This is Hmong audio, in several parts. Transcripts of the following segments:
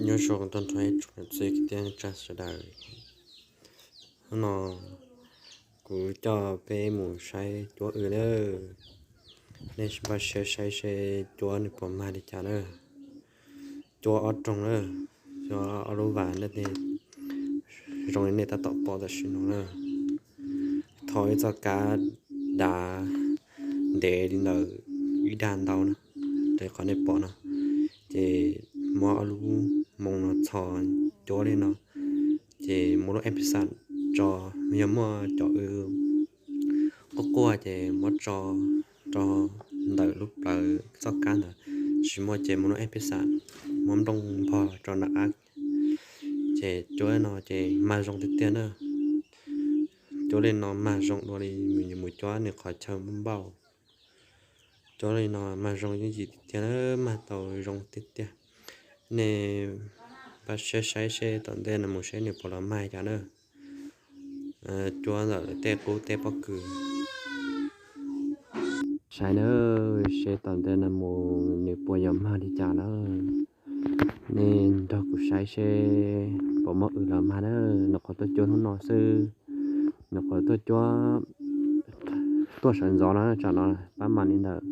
Nyob zoo tag nrho ib tsoom niam txiv kwv tij neej tsa sawv daws. Hnub no kuv coj peb mus saib cuab w lawm. Nej npaj siab saib seb cuab nws puas mag li cas na. Cuab ob roog na, cuab ob lub vas na, zoo li nej tab tom pom tam sim no na. Tho ib txoj kab dav ntev li ntawm ib dag ntau na, raws qhov nej pom no. Ces muab ob lub moo no txhos cuab li no, ces muab lub ej pis xam tso, yog muaj cov w quaj quaj ces muab tso rau ntawm lub plawv txoj kab ntawd, tsis muaj ces muab lub ej pis xam, muab nplooj npog rau nram qab. Ces cuab no ces mag zoo tiag tiag na. Cuab li no mag zoo dua li mus cuab nws qhov chaw npauj. Cuab li no mag zoo yooj yim tiag tiag na, mag tau zoo tiag tiag. Nej npaj siab saib seb tom ntej no mus seb nws puas los mag cas na. Cuab ntawm tej qub tej pob kws. Saib na, seb tom ntej no mus nws puas yuav mag li cas na. Nej nrog kuv saib seb puas muaj w los mag na. Nyuam qhuav tuaj cuab hnub no xwb, nyuam qhuav tuaj cuab, tuaj sawv ntxov no, tsam no pab mam li ntawm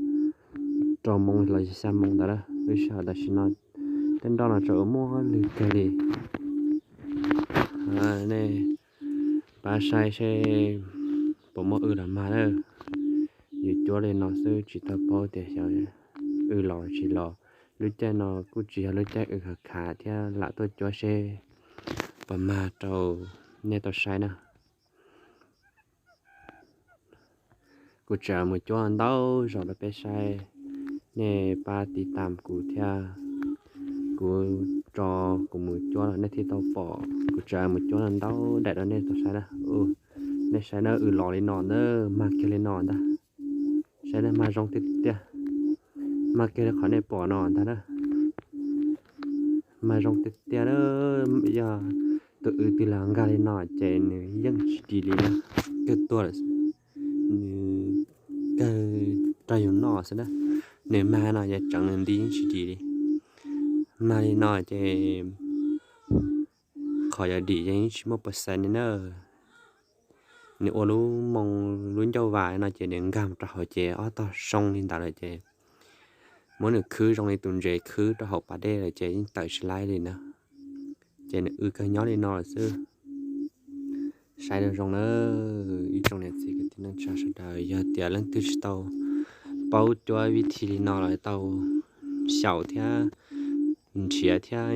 rau moos los xya moos ntawd na. Lub sij hawm tam sim no tej nroj no tseem ua muaj lwg kawg li. Nej pab saib seb puas muaj w los mag na. Yus cuab li no xwb tsis tau paub tias xyov w los tsis los. Lub caij no kuj tsis yog lub caij w khav khav thiab, lam tuaj cuab seb puas mag rau nej tau saib na. Kuv tseem mus cuab ntau zaus rau peb saib, nej pab tiv tam kuv thiab. Kuv tso kuv mus cuab los nej thiaj tau pom. Kuv tseem mus cuab ntau daim rau nej tau saib na. Nej saib na, w los li no ntag, mag kiag li no ntag. Saib na, mag zoo tiag tiag, mag kiag li qhov nej pom no ntag na. Mag zoo tiag tiag na. Yog tus w twg los nkag li no ces nws yeej tsis dim li na, kawg tuag lawm, nws kawg rau yus noj xwb na. Nws mag no yog tseev nws nti yeej tsis dim li. Mag li no ces qhov yuav dim yeej tsis muaj pes xees li na. Nws ua lub moo, lub ncauj vas no ces nws nkag mus rau hauv ces ob tog zoo li ntawd lawm ces muab nws khwb zoo li tus ntses khwb rau hauv pas dej lawm ces yeej tawm tsis laib li na. Ces nws w kawg nyob li no lawm xwb. Saib zoo zoo na, ib tsoom niam txiv kwv tij neej tsa sawv daws, yog tias leej twg tsis tau paub cuab vib thib li no los tau xyaum thiab nrhiav thiab,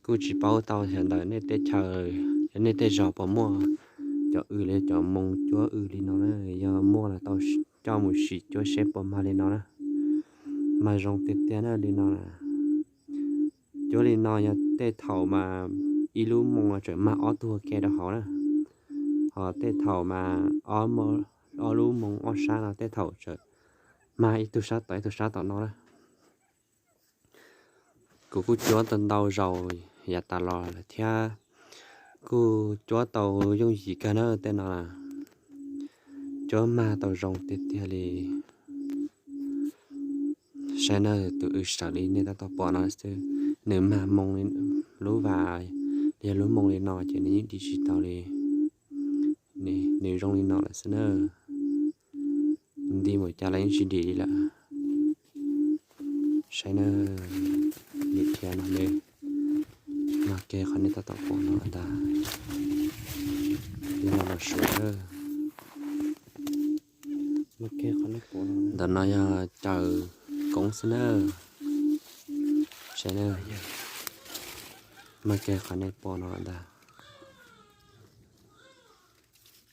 kuj tsis paub tau xyov ntawm nej teb chaws, nej tej zos puas muaj cov w li cov moo cuab w li no na. Yog muaj los tau coj mus sim cuab seb puas mag li no na. Mag zoo tiag tiag na li no na. Cuab li no yog tej thaum mas ib lub moo los tseem mag ob tug ua ke rau hauv na, ho tej thaum mas ob lub moo ob sab no tej thaum tseem mag ib tug sab tom ib tug sab tom no na. Kuv kuj cuab tau ntau zaus yav tas los lawm thiab, kuj cuab tau yooj yim kawg na tej no, cuab mag tau zoo tiag tiag li. Saib na, tus w sawv li nej tab tom pom no xwb, nws mag moo li lub vas, yog lub moo li no ces nws yeej dim tsis tau li. Nws zoo li no lawm xwb na. Nti mus cas los yeej tsis dim li lawm. Saib na, nim dhia no ne, mag kiag qhov nej tab tom pom no ntag. Yog no los suav na. Ntawm no yog caws koob xwb na. Saib na, mag kiag qhov nej pom no ntag.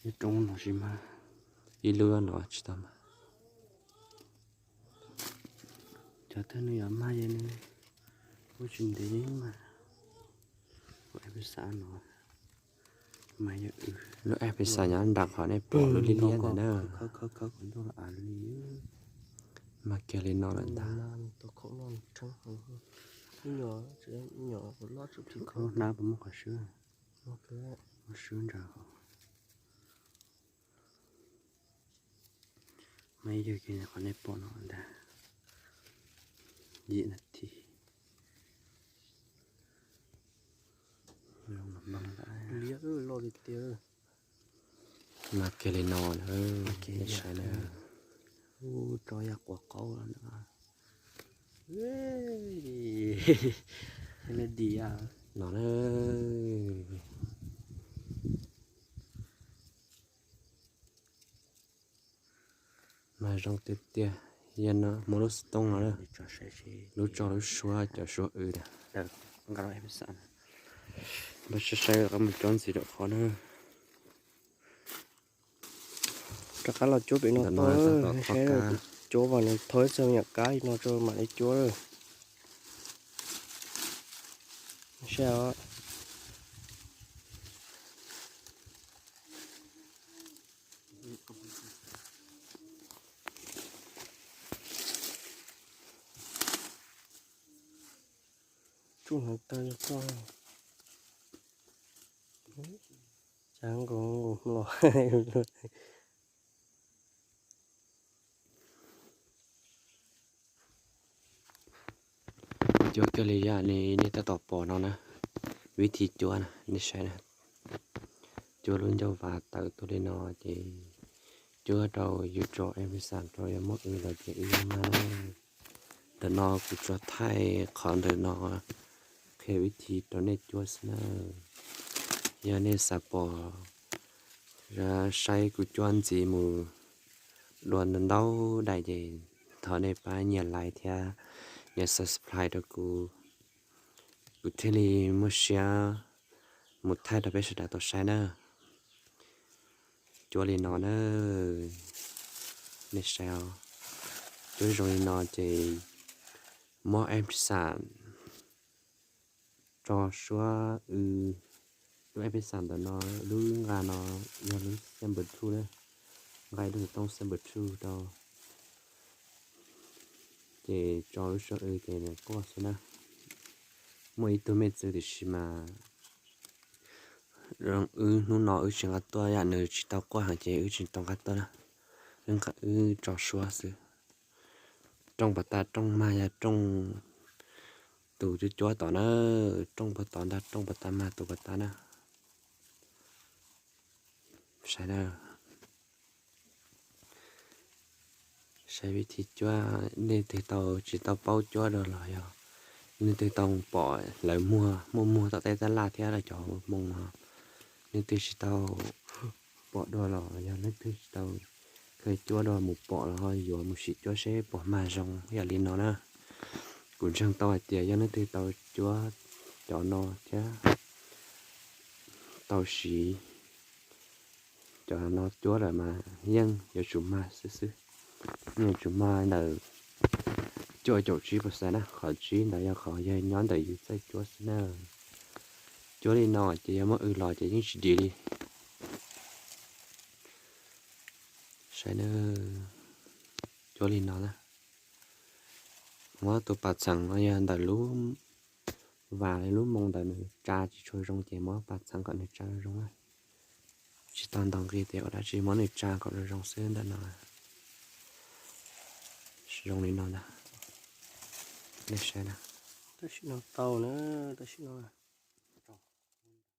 Ib lub no tsis tau mag. Cov thawj nws yuav mag ye nws kuj tsis ntev mas. Lub ej pis xav nyob nram qhov nej pom lub liab liab ntawd na. Mag kiag li no lawm ntag. Hnab puas muaj qhov swb? Swb ntsawg. Mas yog kiag qhov nej pom no ntag. Yim nas this. Mas kiag li no na, saib na. Ub, tso yam quav qaub no na. Mas zoo tiag tiag, yog no muaj lub xov tooj no, lub tso lub suab cov suab w na. Npaj saib saib mus cuab ntxiv rau qhov na. Rov qab los cuab pem no, saib cuab vas no thau ib txoj nyam kab no rau mam li cuab lawm. Saib os. Tsuj hneev taw koj, cas nkaus nkaus los. Cuab kiag li yam li nej tab tom pom no na, vib thib cuab na, nej saib na. Cuab lub ncauj vas tawm tuaj li no ces cuab rau yus tso Amazon rau yog muab w los ces w yeej mag na. Ntawm no kuv tsuas thaij qhov ntawm no qhia vib thib rau nej cuab xwb na. Yog nej xav pom saib kuv cuab ntxiv mus dua ntau ntau daim ces thov nej pab nias like thiab nias subscribe rau kuv, kuv thiaj li muaj siab mus thaij rau peb sawv daws tau saib na. Cuab li no na, nej saib os. Cuab zoo li no ces muab Amazon tso suab w. Lub Amazon ntawm no, lub nqa no yog lub xab npawm two na, nqa ib lub xov tooj xab npawm two rau, ces tso lub suab w ces nws quaj xwb na. Muaj ib tug me txwv tiam sis mas wb hnub no wb tsis nqa tuaj, yam nws tsis tau quaj heev ces wb tsis tau nqa tuaj na. Wb nqa, wb tso suab xwb. Rooj puas tag, rooj mag yog rooj tus cuab cuab tom na, rooj puag tod ntag, rooj puag tag mag tus puag tag na. Saib na, saib vib thib cuab, nej twg tau tsis tau paub cuab dua los yog nej twg tau pom lawv muag, muaj muag tom tej tab laj thiab cov hmoo no, nej twg tsis tau pom dua los yog nej twg tsis tau kheev cuab dua mus pom los ho yuav mus sim cuab seb puas mag zoo yam li no na. Kuv ntseeg tau hais tias yog nej twg tau cuab cov no thiab tau siv cov no cuab lawm mas yeej yuav tsum mag xwb xwb. Yeej yuav tsum mag ntawm cuaj caum tsib percent na, qhov tsib ntawd yog qhov yog nyob ntawm yus txawj cuab xwb na. Cuab li no ces yog muab w los ces yeej tsis dim li. Saib na, cuab li no na. Muab tus pas txheem no yog ntawm lub vas, lub moo ntawd nws tsa tsis tshua zoo ces muab pas txheem kom nws tsa zoo na. Tsis tau ntaus nqi tias ua dab tsi, muab nws tsa kom zoo zoo xwb ntawm no. Zoo li no ntag. Nej saib na. Tam sim no tau na, tam sim no.